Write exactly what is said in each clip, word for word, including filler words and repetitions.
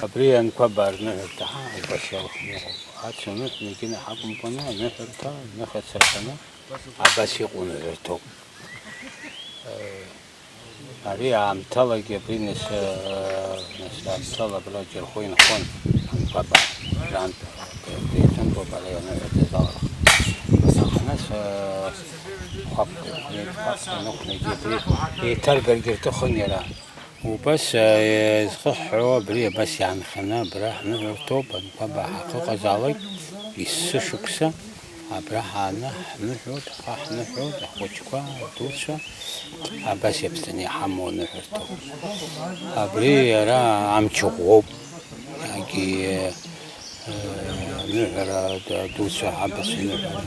Абри анқәабаа рныҳәа ҳа убас иалхны иҟоуп. Ацәа аныҳәа егьины ҳакәымкәаны, аныҳәарҭа, аныҳәа цырҳәаны абас иҟоу ныҳәарҭоуп. Ари аамҭалагьы абри нас, нас аамҭала абра џьархәа инхон анқәабаа, рантә, абри иахьынтәоуп ара ианыҳәа дазаларх. Нас, хәаԥк, хәаԥк аныхәнагьы абри еиҭаргаргьы рҭахын иара. Убас, э, изхыҳәҳәо абри абас иаанханы абра ҳныҳәарҭоуп, анқәабаа ҳахьыҟазаалак, есышықәса абра ҳааны ҳныҳәоит, ҳа ҳныҳәоит, ахәыҷқәа, адуцәа, абас иаԥҵаны иҳамоу аныҳәарҭоуп. Абри иара амч ӷәӷәоуп, егьи, э, Аныҳәара ду-, дуцәа ҳабацәа аныҳәара,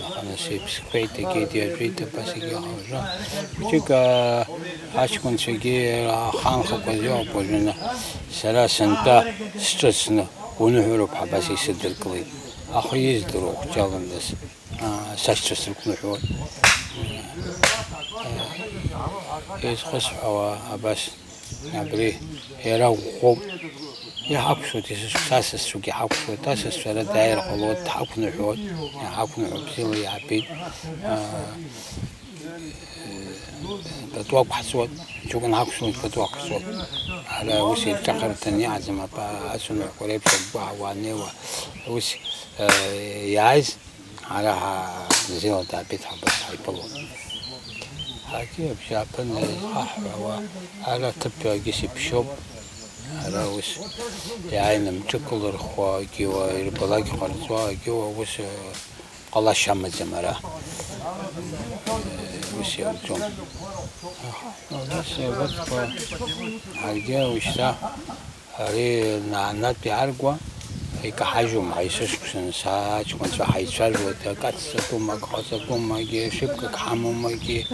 аха нас иԥсқәеит, егьи диажәеит, абас егьи ҳауажәы. Хәыҷык, аа, аҷкәынцәагьы аханхақәаз иоуп уажәы, сара сынтәа сҿыцны уныҳәароуп ҳәа абас исыдыркылеит. Аха издыруа хәҷаландаз, аа, сашьцәа срықәныҳәоит. Изхысҳәаауа абас. Абри иара ӷәӷәоуп. Иҳақәшәоит, есышықәса асасцәагьы иҳақәшәоит, асасцәа ара дааир ҟалоит, дҳақәныҳәоит, иҳақәныҳәо бзиала иаабеит. Аа, пату ақәҳҵоит, џьоук анҳақәшәалак пату ақәҵоит. Ара ус еиҿахарҭаны иҟаӡам, апа-, ацәанырҳәқәа реиԥш агәгәаҳәа уаннеиуа, ус, аа, иааиз. Ара ҳа-, бзиала даабеит ҳәа ҳаиԥылон. Ҳаргьы абжьааԥын еизҳаҳҳәауа, ара аҭыԥ егьыс иԥшьоуп. Ара ус иааины мҿык ылырхуа, егьиуа ирбалак ҟарҵо, егьиуа ус, э, ҟалашьа амаӡам ара. Э, ус иауӡом. Нас абарҭқәа ҳаргьы уажәшьҭа Ари наанатә иааргауа икаҳажьуам, ҳаишышықәсаны сааҷкәынцәа ҳаицәажәоит, акы ацҵатәума, акы ҟаҵатәума, егьи шәыԥк ак ҳамоума, егьи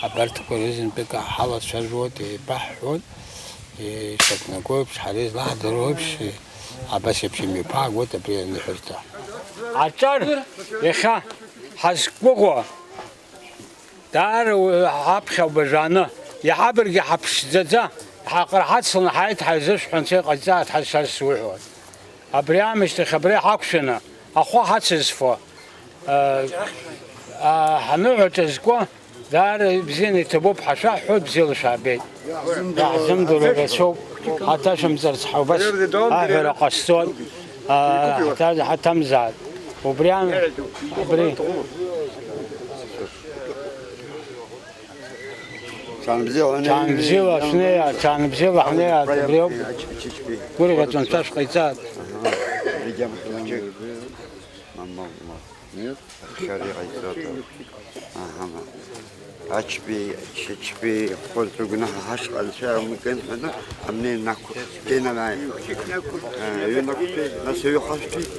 абарҭқәа рызынтәык ҳалацәажәоит, еибаҳҳәоит, ишьақәнагоу еиԥш, ҳара излаҳдыруа еиԥш, абас еиԥш имҩаԥаагоит абри аныҳәарҭа. Аҿар иахьа ҳазқәгәыӷуа. Даара уи ҳаԥхьа убажәааны, иҳабаргьы ҳаԥшӡаӡа, ҳаҟырҳацланы ҳааит, ҳаизышәҳәа анцәа иҟаиҵааит ҳәа сара сзуҳәоит. Абри аамышьҭахь абра иҳақәшәаны, ахәы ҳацызфо, а, а, ҳаныҳәа ҿызкуа, даара ибзианы иҭабуп ҳәа шәаҳҳәоит, бзиала шәаабеит. Иаҳзымдыруа рацәоуп, ҳаҭашәымҵарц ҳәа убас аҳәара ҟасҵоит, а, ҳаҭа-, ҳаҭамзааит. Убри ан-, абри. Ҽаанбзиала ҳнеи-, ҽаанбзиала шәнеиааит, ҽаанбзиала ҳнеиааит, абри ауп. Гәырӷьаҵәа анцәа шәҟаиҵааит. Аҳа. Зегь амхаҿы. Мамоу, ма. Нет? Ахьара иҟаиҵоит. Аҳа, ма. Ачбеи, Чачбеи, хәынтә гәнаҳа ҳашҟа анцәа амгын ҳәаны, амни нақәтәеит. Динанааи. Аҩы нақәтәеит, нас аҩы хашҭәеит.